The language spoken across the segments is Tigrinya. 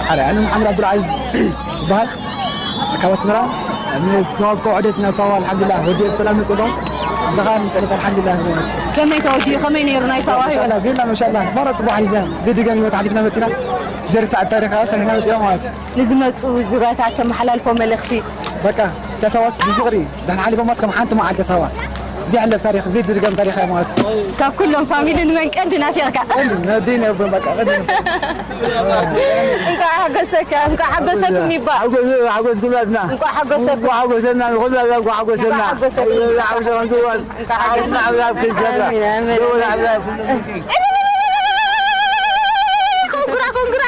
ሓራይ፣ ኣነ መሓመድ ዓብዱልዓዚዝ ይበሃል። ካብ ኣስመራ። ንዝተዋብኮ ዑደት ናብ ሳዋ ኣልሓምዱሊላህ ወዲኤ ብሰላም መጺእኩም። ዝኻን ጸሎት ኣልሓምዱሊላህ ማለት። ከመይ ተወዲኡ? ከመይ ነይሩ ናይ ሳዋ ህይወት? ማሻላ፣ ቢላ ማሻላ። ማራ ጽቡቕ ሓሊፍና። ዘይድገም ህይወት ሓሊፍና መጺና። ዘይርሳዕ ታሪኽ ከኣ ሰሪሕና መጺና ማለት። ንዝመጹ ዙርያታት ተመሓላልፎ መልእኽቲ? በቃ፣ ተሳዋስ ብፍቕሪ ደሓን ሓሊፎማስ ከም ሓንቲ መዓልቲ ሳዋ። ዘይሕለፍ ታሪኽ፣ ዘይድገም ታሪኽ እያ ማለት። ካብ ኩሎም ፋሚሊ ንመን ቀንዲ ናፊቕካ? ቀንዲ፣ ነወደይ ነብን በቃ፣ ቀንዲ። እንኳዕ ሓጎሰካ፣ እንኳዕ ሓጎሰኩም ይባል። ሓጎስ፣ ሓጎስ ኩላትና። እንኳዕ ሓጎሰኩም። እንኳዕ ሓጎሰና፣ ንኹላትና እንኳዕ ሓጎሰና። እንኳዕ ሓጎሰኩም። ሓጎስ ከምዝዋል። እንኳዕ ሓጎሰኩም። ሓጎስና ኣብ ላብ ክንሰራ። ኣሜን፣ ኣሜን፣ ደወል ኣሜን። ኣብ ላብ ክንሰራ። ኮንግራ፣ ኮንግራ።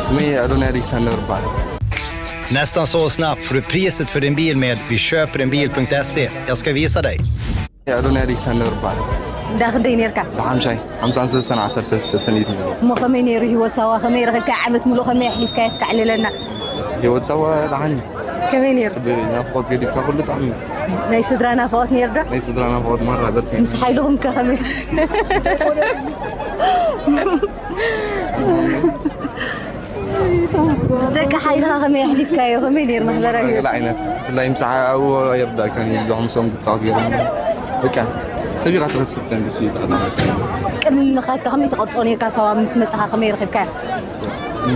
ስመይ ኣዶንያ ኣሌክሳንደር ይበሃል። Nästan så snabbt får du priset för din bil med vi köper en bil punkt se. Jag ska visa dig. ኣዶንያ ኣሌክሳንደር ይበሃል። እንዳ ክንደይ ነርካ? ብሓምሻይ፣ ሓምሳን ሰለስተን፣ ዓሰርተ ሰለስተ ሰኒት ነይሩ። እሞ ከመይ ነይሩ ህይወት ሳዋ? ከመይ ረኺብካ? ዓመት ሙሉእ ከመይ ኣሕሊፍካዮ? እስከ ኣዕልለና። ህይወት ሳዋ ደሓን እዩ። ከመይ ነይሩ? ጽቡቕ እዩ። ናፍቖት ገዲፍካ ኩሉ ጥዑም እዩ። ናይ ስድራ ናፍቖት ነይሩ ዶ? ናይ ስድራ ናፍቖት ማራ በርቲዕና። ምስ ሓይልኹም ከ ከመይ? ምስ ሓይልኹም ሓይልኻ ከመይ ኣሕሊፍካዮ? ከመይ ነይሩ ማሕበራዊ ገለ ህይወት? ዓይነት ብፍላይ ምሳሕ ኣብኡ የርዳእካን እዩ። እዞም ሰም ክጻወት ገይሮም በቃ ሰብ ኢኻ ትኸስብ ከም እሱ ይጠቕና። ቅድሚ ምኻድካ ከመይ ተቐርጾ ነይርካ? ሳዋ ምስ መጻኻ ከመይ ረኺብካዮ?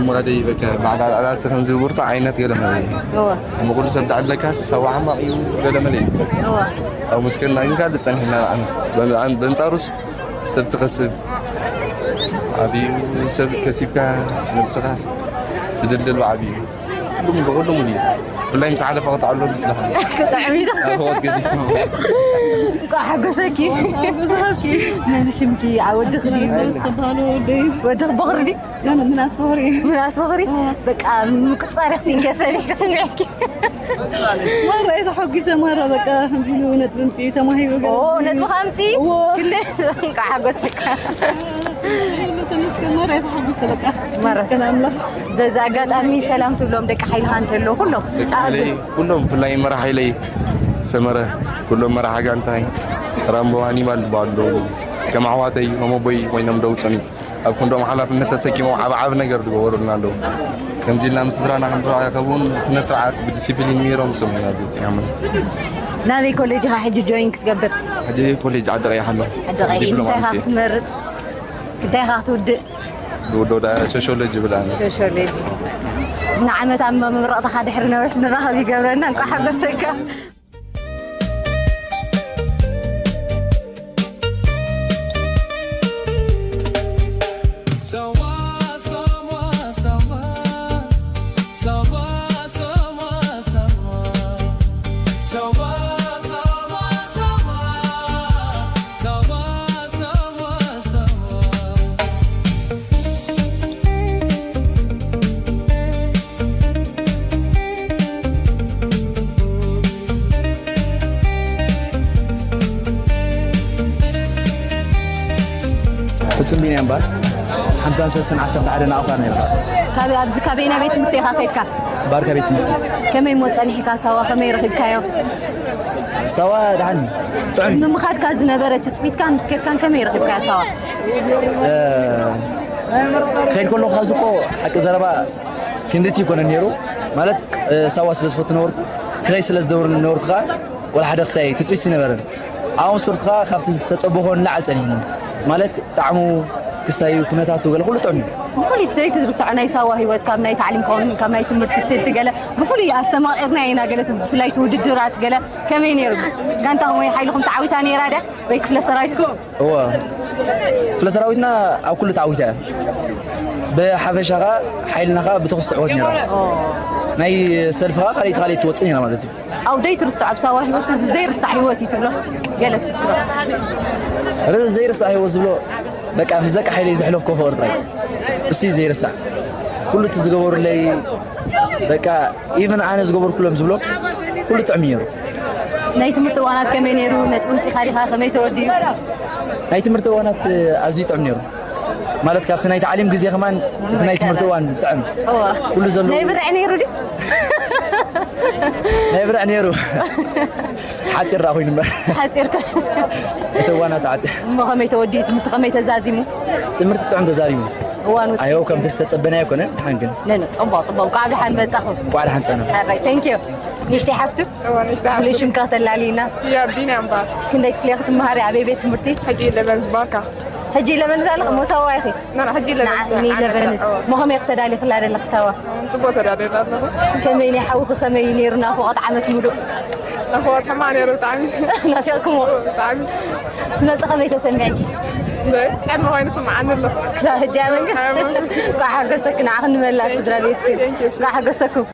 ምኻደይ በቃ ባዕላ ዕላልሲ ከም ዝብርቱ ዓይነት ገለ መለ እዩ። እወ። እሞ ኩሉ ሰብ ዳዕለካ ሳዋ ሕማቕ እዩ ገለ መለ እዩ። እወ። ኣብ መስከና ግን ካልእ ጸኒሕና ንዓና። በ-፣ በንጻሩስ ሰብ ትኸስብ ዓብዩ ሰብ ከሲብካ ነብስኻ ትድልድል ዓብዩ ኩሉም ብኩሉም እዩ። ብፍላይ ምስ ሓለፋ ክትዓሎ ምስለኻ ክጥዕም እዩ ዶ? ኣፈወት ገዲፍኩም። እንኳዕ ሓጎሰኪ። ሓጎሰኪ። መን ሽምኪ? ኣወድኽ ድዩ? ዝተባህለ ወደይ። ወድኽ በኽሪ ድዩ? ገና ምናስ በኽሪ። ምናስ በኽሪ? በቃ ምቁጻር ይኽሲን ከሰኒ ክስንዕትኪ። ማራ እየ ተሓጒሰ፣ ማራ በቃ ከምዚ ኢሉ ነጥቢ ምጽኢ ተማሂሩ ገለ ኦ፣ ነጥቢ ከምዚ? እዎ። ክንደ እንኳዕ ሓጎሰካ። ተመስገን፣ ማራ እየ ተሓጒሰ በቃ። ማራ። ተመስገን ኣምላኽ። በዚ ኣጋጣሚ ሰላም ትብሎም ደቂ ሓይልኻ እንተለዉ ኩሎም። ደቂ ሓይለይ ኩሎም፣ ብፍላይ መራሕ ሓይለይ ሰመረ፣ ኩሎም መራሓ ጋንታይ፣ ራምቦ፣ ሃኒባል ዝበሃሉ ኣለዉ። ከም ኣሕዋተይ፣ ከም ኣቦይ ኮይኖም ደው ጸኒሑ። ኣብ ክንዶም ሓላፍነት ተሰኪሞም ዓብ ዓብ ነገር ዝገበሩልና ኣለዉ። ከምዚ ኢልና ምስ ስድራና ክንራኸብ እውን ብስነ ስርዓት ብዲሲፕሊን ነይሮም፣ እሶም ኢና ዝወፅእ። ናበይ ኮሌጅ ኢኻ ሕጂ ጆይን ክትገብር? ሕጂ ኮሌጅ ዓዲ ቀይሕ ኣሎ። ዓዲ ቀይሕ። ዲፕሎማ እንታይ ኢኻ ኣምፅእ። ክትመርፅ? እንታይ ኢኻ ክትውድእ? ዝውዶ ዳ ሶሾሎጂ ይብል ኣነ። ሶሾሎጂ። ንዓመት ኣብ መምረቕትኻ ድሕሪ ነዊሕ ንራኸብ ይገብረና። እንኳዕ ሓጎሰካ። ፍጹም ቢንያም በሃል። ሓምሳን ሰለስተን ዓሰርተ ሓደ ናቕፋ ነይርካ። ካብ ኣብዚ ካበይና ቤት ትምህርቲ ኢኻ ከይድካ? ባርካ ቤት ትምህርቲ። ከመይ እሞ ጸኒሕካ ሳዋ ከመይ ረኺብካዮ? ሳዋ ደሓን እዩ። ጥዑም እዩ። ምምኻድካ ዝነበረ ትጽቢትካን ምስ ከድካን ከመይ ረኺብካዮ ሳዋ? እ፣ ከይድ ከለኹ ካብዚ እኮ ሓቂ ዘረባ ክንድቲ ይኮነ ነይሩ። ማለት፣ እ፣ ሳዋ ስለ ዝፈቱ ነበርኩ። ክኸይ ስለ ዝደብር ነበርኩ ከኣ ወላ ሓደ ክሳይ ትጽቢት ዝነበረን። ኣብኡ ምስ ከድኩ ከኣ ካብቲ ዝተጸበኾ ንላዕሊ ጸኒሕኒ። ማለት ጣዕሙ ክሳዩ ኩነታቱ ገለ ኩሉ ጥዑም እዩ። ብፍሉይ ዘይትርስዖ ናይ ሳዋ ህይወት ካብ ናይ ታዕሊም ከውን ካብ ናይ ትምህርቲ ስልቲ ገለ ብፍሉይ ኣስተማቒርና ኢና ገለ ብፍላይ እቲ ውድድራት ገለ ከመይ ነይሩ? ጋንታኹም ወይ ሓይልኹም ተዓዊታ ነይራ ድያ? ወይ ክፍለ ሰራዊትኩም? እወ። ክፍለ ሰራዊትና ኣብ ኩሉ ተዓዊታ እያ። ብሓፈሻ ኸኣ ሓይልና ኸኣ ብተኹሲ ትዕወት ነይራ። ናይ ሰልፊ ኸኣ ካልኣይቲ ካልኣይቲ ትወጽእ ነይራ ማለት እዩ። ኣብ ዘይትርስዖ ኣብ ሳዋ ህይወት እዚ ዘይርሳዕ ህይወት እዩ ትብሎስ ገለ ትዝክሮ? ር-፣ ዘይርሳዕ ህይወት ዝብሎ በቃ ምስ ደቂ ሓይለይ ዘሕለፍኮ ፍቕሪ ጥራይ። እሱ እዩ ዘይርሳዕ። ኩሉ እቲ ዝገበሩለይ በቃ ኢቭን ኣነ ዝገበርኩሎም ዝብሎ ኩሉ ጥዕም እዩ ነይሩ። ናይ ትምህርቲ እዋናት ከመይ ነይሩ? ነጥቢ ውጪኻ ዲኻ? ከመይ ተወዲኡ? ናይ ትምህርቲ እዋናት ኣዝዩ ጥዕም ነይሩ። ማለት ካብቲ ናይ ታዕሊም ግዜ ከማን እቲ ናይ ትምህርቲ እዋን ዝጥዕም። እዋ። ኩሉ ዘለዎ ናይ ብርዕ ነይሩ ድዩ? ናይ ብርዕ ነይሩ። ሓጺር ደኣ ኮይኑ እምበር። ሓጺር ከ-? እቲ እዋናት ሓጺር። እሞ ከመይ ተወዲኡ? ትምህርቲ ከመይ ተዛዚሙ? ትምህርቲ ጥዑም ተዛሪቡ። እዋኑ ኣዮ ከም ተስተጸበና ኣይኮነን። ደሓን ግን። ነ፣ ነ፣ ጽቡቕ፣ ጽቡቕ። እንኳዕ ደሓን መጻኹም። እንኳዕ ደሓን ጸና። ኣራይ፣ thank you። ንእሽተይ ሓፍቱ? እዋ፣ ንእሽተይ ሓፍቱ። ፍሉይ ሽምካ ተላልይና። ያ፣ ቢንያም እምበር። ክንደይ ክፍሊ ክትመሃሪ? ኣበይ ቤት ትምህርቲ? ሕጂ ኢለቨን ዝባካ። ሕጂ ኢለቨን ዘለኺ? እሞ ሳዋ ኢኺ? ና፣ ና፣ ሕጂ ኢለቨን ንዓ-፣ ዝባካ። ንኢለቨን። ኣዎ። እሞ ከመይ ተዳሊኽላ ዘለኺ ሳዋ? ጽቡቕ ተዳልየ ኣለኹ። ከመይ ናይ ሓውኺ ከመይ ነይሩ ናፍቖት ዓመት ሙሉእ? ናፍቖት ሕማቕ ነይሩ ብጣዕሚ። ናፊቕክሞ? ብጣዕሚ። ምስ መጸ ከመይ ተሰሚዕኪ? እንደ፣ ሕልሚ ኮይኑ ስምዓኒ ኣሎ። ክሳብ ሕጂ ኣመንኪ? ኣመንኪ። እንኳዕ ሓጎሰኪ ንዓኺ ንመላእ ስድራ ቤትኪ። Thank you። እንኳዕ ሓጎሰኩም።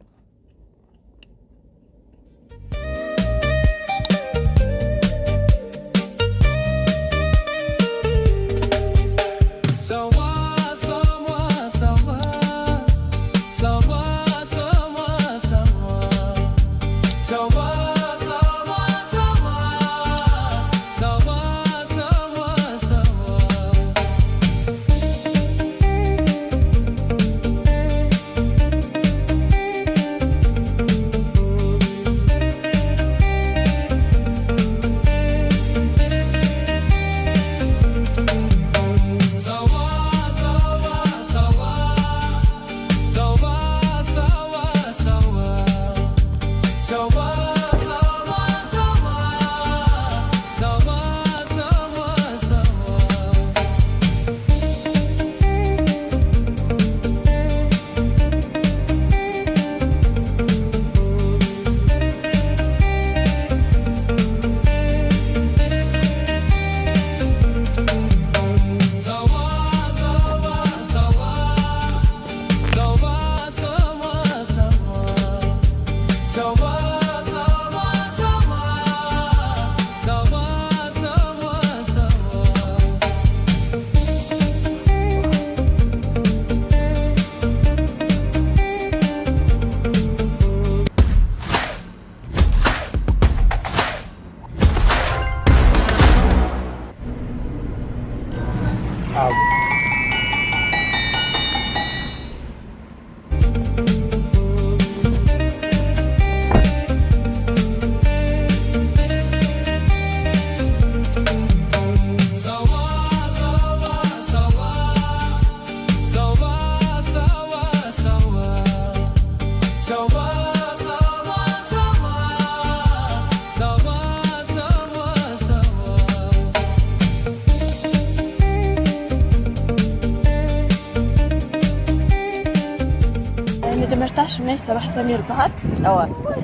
መጀመርታ ሽመይ ሰባሕ ሰሚር ይበሃል። እወ።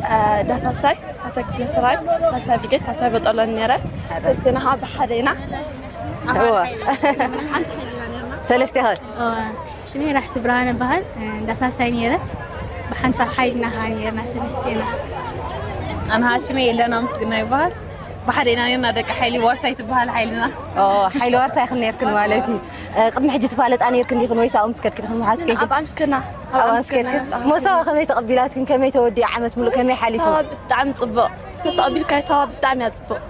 እ፣ ዳሳሳይ፣ ሳሳይ ክፍለ ሰራዊት፣ ሳልሳይ ብርጌድ፣ ሳሳይ በጠሎን ነይረ። ሓደ። ሰለስቴና ከዓ ብሓደ ኢና። እወ። ሓንቲ ሓይልና ነርና። ሰለስቴ ኸ? እወ። ሽመይ ራሕሲ ብርሃነ ይበሃል። እ፣ ዳሳሳይ ነይረ። ብሓንሳብ ሓይልና ከዓ ነርና ሰለስቴና። ኣንሃ ሽመይ የለና ምስግና ይበሃል። ብሓደ ኢና ነርና ደቂ ሓይሊ ዋርሳይ ትበሃል ሓይልና። ኦ፣ ሓይሊ ዋርሳይ ኢኽን ነርክን ማለት እዩ። እ፣ ቅድሚ ሕጂ ትፋለጣ ነርክን ዲኽን ወይስ ኣብኡ ምስ ከድክን ኢኽን መሓዝ ከይክን? ኣብኣ ምስ ከድና። ኣብኣ ኣብኣ ምስ ምስ ከድክን? ከድና። ሞሳዋ ከመይ ተቐቢላትክን? ከመይ ተወዲኡ? ዓመት ሙሉእ ከመይ ሓሊፉ? ሳዋ ብጣዕሚ ጽቡቕ። ተተቐቢልካዮ ሳዋ ብጣዕሚ እያ ጽቡቕ።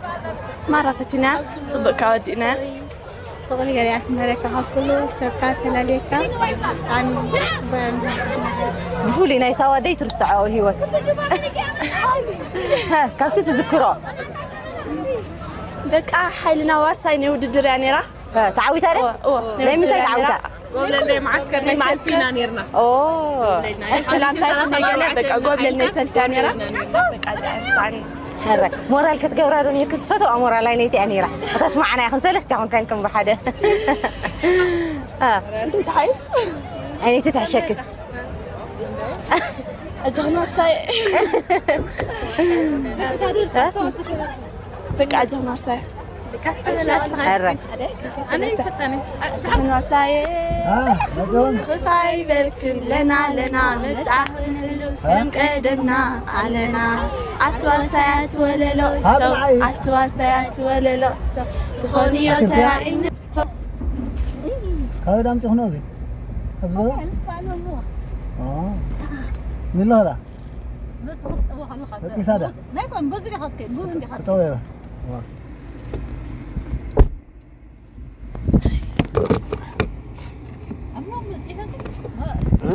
ማራ ፈቲናያ፣ ጽቡቕ እካ ወዲእናያ። ፍቕሪ ገሊኣ ትምህረካ ካብ ኩሉ ሰብካ ተላለየካ። ብጣዕሚ ጽቡቕ እያ። ብፍሉይ ናይ ሳዋ ደይ ትርስዖ ህይወት? ሀ፣ ካብቲ ትዝክሮ? በቃ ሓይልና ዋርሳይ ናይ ውድድር እያ ነይራ። እ፣ ተዓዊታ ደ? እወ፣ እወ፣ ናይ ናይ ምንታይ ውድድር እያ ተዓዊታ? ነይራ። ጎብለል ናይ መዓስከር ናይ ናይ ሰልፊ ኢና መዓስከር። ነርና። ኦ። ጎብለል ናይ ናይ ሰላምታ ሰላሳ ይኹን ናይ ገለ፣ ኣርባዕተ በቃ ጎብለል ናይ ሓይልና ሰልፊ እያ ነይራ። ጎብለል ኢና ነርና። በቃ እዚኣ ይርስዓኒ። ሕረ፣ ሞራል ክትገብራ ዶ ነይርክን? ትፈትዋ ሞራል ኣይነይቲ እያ ነይራ። እታ ስማዕና ኢኹን ሰለስቲኹም ኮንኩም ብሓደ። እ። እንታይ ትሓይሽ? ኣይነይቲ ትሕሸክን። ኣጆኽን ዋርሳይ። እ? በቃ ኣጆኽን ዋርሳይ። ሕረ። ሓደ፣ ክልተ፣ ኣነ ሰለስተ። ይፈጠነ። ኣጆኽን ዋርሳይ። አ፣ ኣጆን። ስኽፍ ኣይበልክን፣ ለና፣ ለና፣ መብጻዕኽን ህሉ፣ እ? ከም ቀደምና ኣለና። ኣቲ ዋርሳይ፣ ኣቲ ወለሎ፣ ሃብ ሸው፣ ንዓይ። ኣቲ ዋርሳይ፣ ኣቲ ወለሎ፣ ሸው። ትኾንዮ ኣሽርክያ? ተራኢን ካበይ ዳምፂኹኖ እዚ? ኣብዚ ገዛ? ኦ። ሚሎ ኸዳ? ደቂሳ ዳ? ክፀወ እየ። ዋ። እ?